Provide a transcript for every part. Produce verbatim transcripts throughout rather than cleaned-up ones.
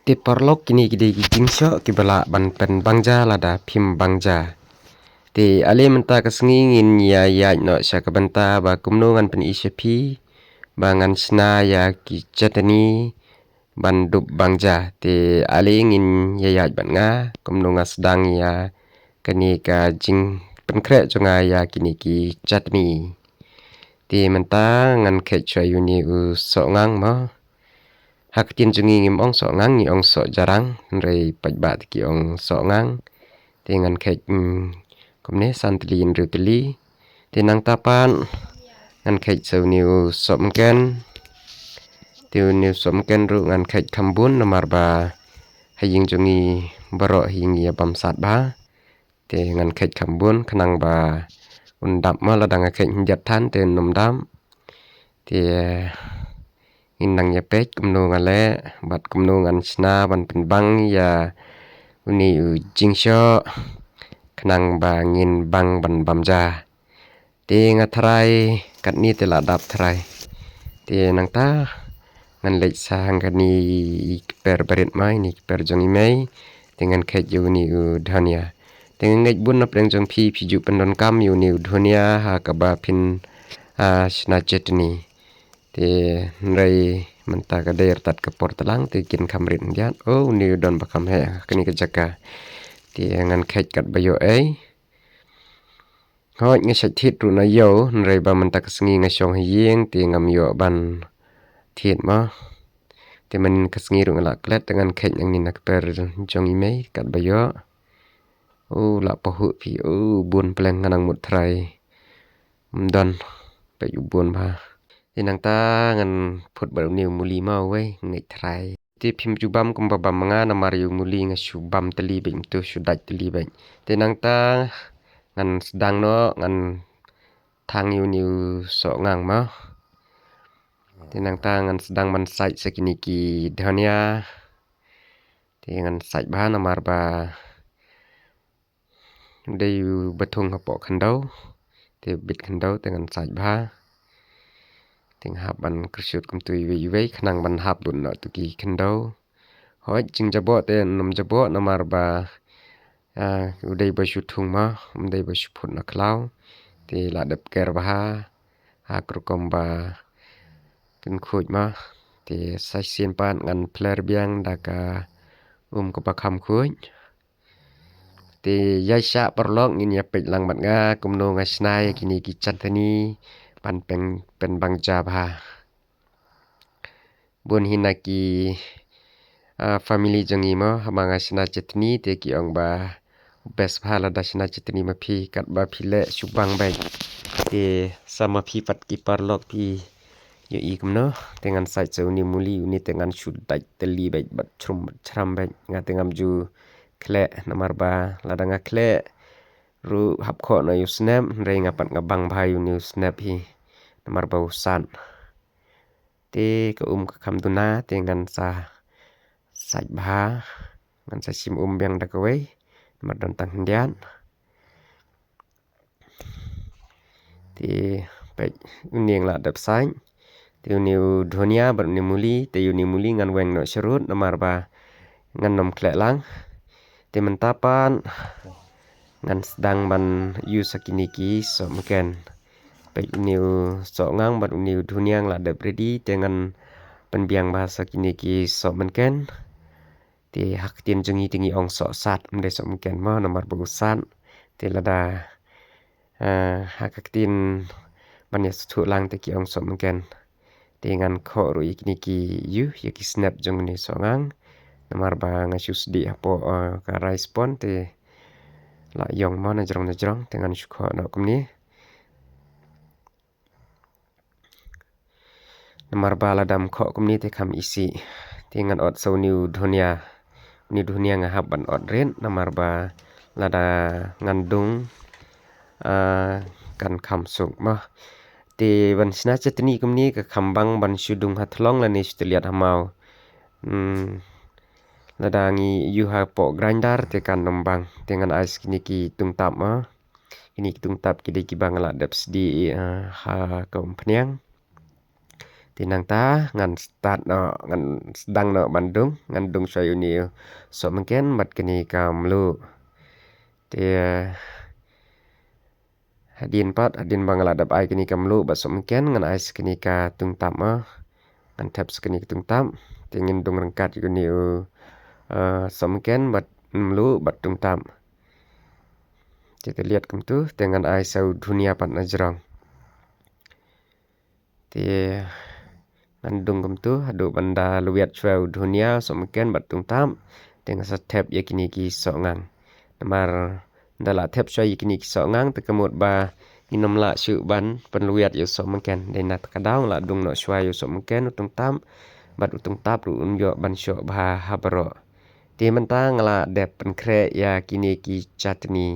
Te paralok, kine ki dei ki jingshoh kiba lah ban pynbang ja lada phim bang ja. Te ale mynta ka sngi ngin ïa ïaid noh sha ka bynta ba kumno ngan pyni sha phi ba ngan shna ïa ki chutney ban dup bang ja. Te ale ngin ïa ïaid bad nga kumno nga sdang ïa kane ka jingpynkhreh jong nga ïa kine ki chutney. Te mynta ngan kheit shuwa ïa une u soh ngang mo. Ha ka ktien jong ngi ngim ong soh ngang, ngi ong soh jarang, hynrei paidbah te ki ong soh ngang. Te ngan kheit, mm, kumne san tylli hynriew tylli. Te nangta pat ngan kheit shuwa une u soh mynken. Te une u soh mynken ruh ngan kheit kham bun namar ba ha ïing jong ngi baroh hi ngi ïa bam sat bha. Te ngan kheit kham bun khnang ba un dap mo, lada nga kheit hyndiat than te un ym dap. Te ngin nang ïa peit kumno nga leh bad kumno ngan shna ban pynbang ïa une u jingshoh khnang ba ngin bang ban bam ja. Te nga tharai katne te la dap tharai. Te nangta ngan leit sha hangkane i kper barit mai, ine i kper jong i mei. Te ngan kheit ïa une u dhania. Te nga ngeit bun na pdeng jong phi phi ju pyndonkam ïa une u dhania ha kaba phin, ah, shna chutney. Te hynrei mynta ka dei rtat ka por tlang te kin kham rit hyndiat. Oh, une u don ba kham heh ha kane ka jaka. Te ngan kheit katba ïoh ei. Hooid, nga shait thied ruh na ïew, hynrei ba mynta ka sngi nga shong ha ïing te ngam ïoh ban thied mo. Te mynnin ka sngi ruh nga la klet, te ngan kheit nangne na kper jong i mei katba ïoh. U la pahuh phi, u bun pleng, nga nang mut tharai. Ym don, peit u bun bha. Te nangta ngan phut bad une u muli mo, wei ngeit tharai. Te phim ju bam kumba bam ma nga namar ïa u muli nga shu bam tylli beit, mynta shu dait tylli beit. Te nangta ngan sdang noh, ngan thang ïa une u soh ngang mo. Te nangta ngan sdang ban sait sa kine ki dhania. Te ngan sait bha namar ba dei u ba thung hapoh khyndew. Te bit khyndew te ngan sait bha. Te nga hap ban kyrsut kumtu iwei iwei khnang ban hap bun noh tu ki khyndew. Hooid, jingjaboh te ym jaboh namar ba, ah, u dei ba shu thung mo, ym dei ba shu phut na khlaw. Te la dep ker bha ha ka rukom ba pynkhuid mo. Te sa shisien pat ngan phler biang da ka um kaba kham khuid. Te ïaishah paralok, ngin ïa peit lang bad nga kumno nga shna ïa kine ki chutney ban pyn, pynbang ja bha. Bun hi na ki, ah, family jong ngi mo, haba nga shna chutney te ki ong ba best bha lada shna chutney ma phi, katba phi leh shu bang beit. Te sa ma phi pat ki paralok phi ïohi kumno. Te ngan sait sa une u muli, une te ngan shu dait tylli beit bad chrum bad chram beit. Nga te ngam ju khleh namar ba lada nga khleh ruh hap khoh noh ïa u snep, hynrei nga pat nga bang bha ïa une u snep hi namar ba u sat. Te ka um ka kham duna, te ngan sa sait bha, ngan sa shim um biang da kawei namar don tang hyndiat. Te peit, une nga la dep sait. Te une u dhania bad une u muli, te une u muli ngan weng noh sharud namar ba ngan nym khleh lang. Te mynta pat ngan sdang ban use sa kine ki soh mynken. Peit, une u soh ngang bad une u dhania nga la dep ready, te ngan pynbiang bha sa kine ki soh mynken. Te ha ka ktien jong ngi te ngi ong soh sat, ym dei soh mynken mo namar ba u sat. Te lada, eh, ha ka ktien ban ïa sngewthuh lang te ki ong soh mynken. Te ngan khoh ruh ïa kine ki ïu, ïa ki snep jong une u soh ngang. Namar ba nga shu sdieh hapoh, eh, ka rice pon te la ïong mo na jrong na jrong, te ngan shu khoh noh kumne. Namar ba lada ym khoh kumne te kham isih. Te ngan ot sa une u dhania. Une u dhania nga hap ban ot rit namar ba lada ngan dung, ah, kan kham suk mo. Te ban shna chutney kumne ka kham bang ban shu dung ha thlong lane shu tylliat ha maw. Hmm. Lada ngi ïu hapoh grinder te kan nym bang. Te ngan ai sa kine ki tungtap mo. Kine ki tungtap ki dei kiba nga la dep sdieh, eh, ha ka umphniang. Te nangta ngan start noh, ngan sdang noh ban dung, ngan dung shuwa ïa une u sohmynken bad kane ka mluh. Te hadien pat, hadien ba nga la dep ai kane ka mluh bad sohmynken, ngan ai sa kane ka tungtap mo. Ngan thep sa kane ka tungtap. Te ngin dung ryngkat ïa une u, eh, sohmynken bad mluh bad tungtap. Te te liat kumtu, te ngan ai sa u dhunia pat na jrong. Te ngan dung kumtu haduh ban da lwiat shuwa u dhunia, sohmynken bad tungtap. Te nga sa thep ïa kine ki sohngang. Namar nda la thep shuwa ïa kine ki sohngang te ka mut ba ngin ym lah shuh ban pynlwiat ïa u sohmynken. Dei na kata ka daw nga la dung noh shuwa ïa u sohmynken, u tungtap bad u tungtap ruh un ïoh ban shoh bha ha baroh. Te mynta nga la dep pynkhreh ïa kine ki chutney.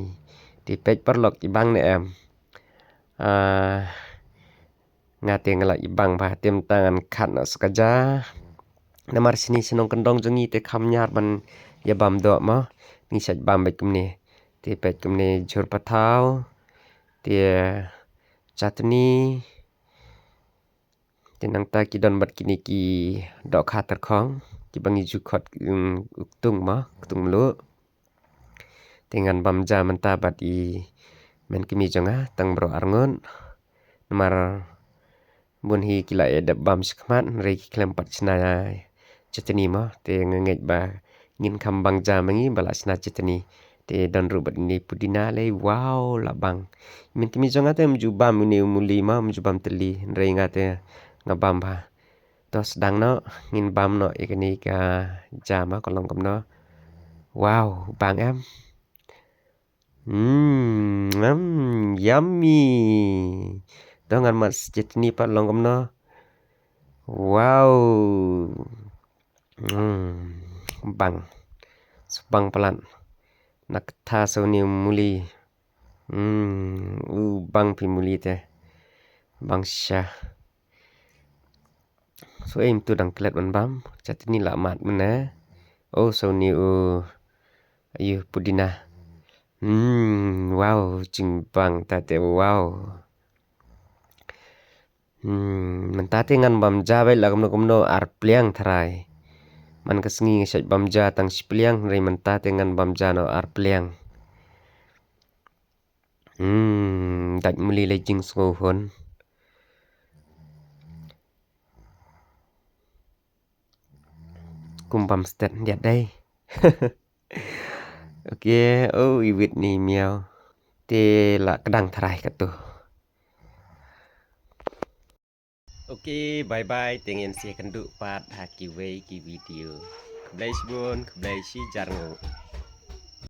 Te peit paralok, i bang ne em? Ah, nga te nga la i bang bha, te mynta ngan khat noh sa ka ja. Namar shane shnong kyndong jong ngi te kham ñiar ban ïa bam doh mo. Ngi shait bam beit kumne. Te peit kumne, jhur pathaw. Te chutney. Te nangta ki don bad kine ki dohkha tyrkhong, kiba ngi ju khot, mm, u ktung mo, ktung mluh. Te ngan bam ja mynta bad i mei kmie jong nga tang baroh arngut. Namar bun hi ki la ïa dep bam shakhmat, hynrei ki khlem pat shna chutney mo. Te nga ngeit ba ngin kham bang ja ma ngi ba la shna chutney. Te don ruh bad ine i pudina lei, wow, la bang. Mei kmie jong nga te ym ju bam ine u muli mo, ym ju bam tylli, hynrei nga te nga bam bha. To sdang noh, ngin bam noh ïa kane ka ja mo, ka long kumno. Wow, bang em. Hmm, mm, yummy. To ngan mad sa chutney pat, long kumno. Wow. Hmm, bang. Sa bang palat. Na kata sa une u muli. Hmm, u bang phi muli te. Bang sha. So em tu dang klet ban bam. Chutney la mad mynne. Oh, sa une u, ayu, pudina. Hmm, wow, jingbang ta te, wow. Hmm, mynta te ngan bam ja beit la kumno kumno ar pliang tharai. Man ka sngi nga shait bam ja tang shi pliang, hynrei mynta te ngan bam ja noh ar pliang. Hmm, dait muli lei jingsngewhun. Kum bam stet ndiat dei. Ok, oh, i wit ni miaw. Te la kdang tharai katu. Ok, bye bye, te ngin sa ïakynduh pat ha kiwei ki video. Khublei shibun, khublei shihajar nguh.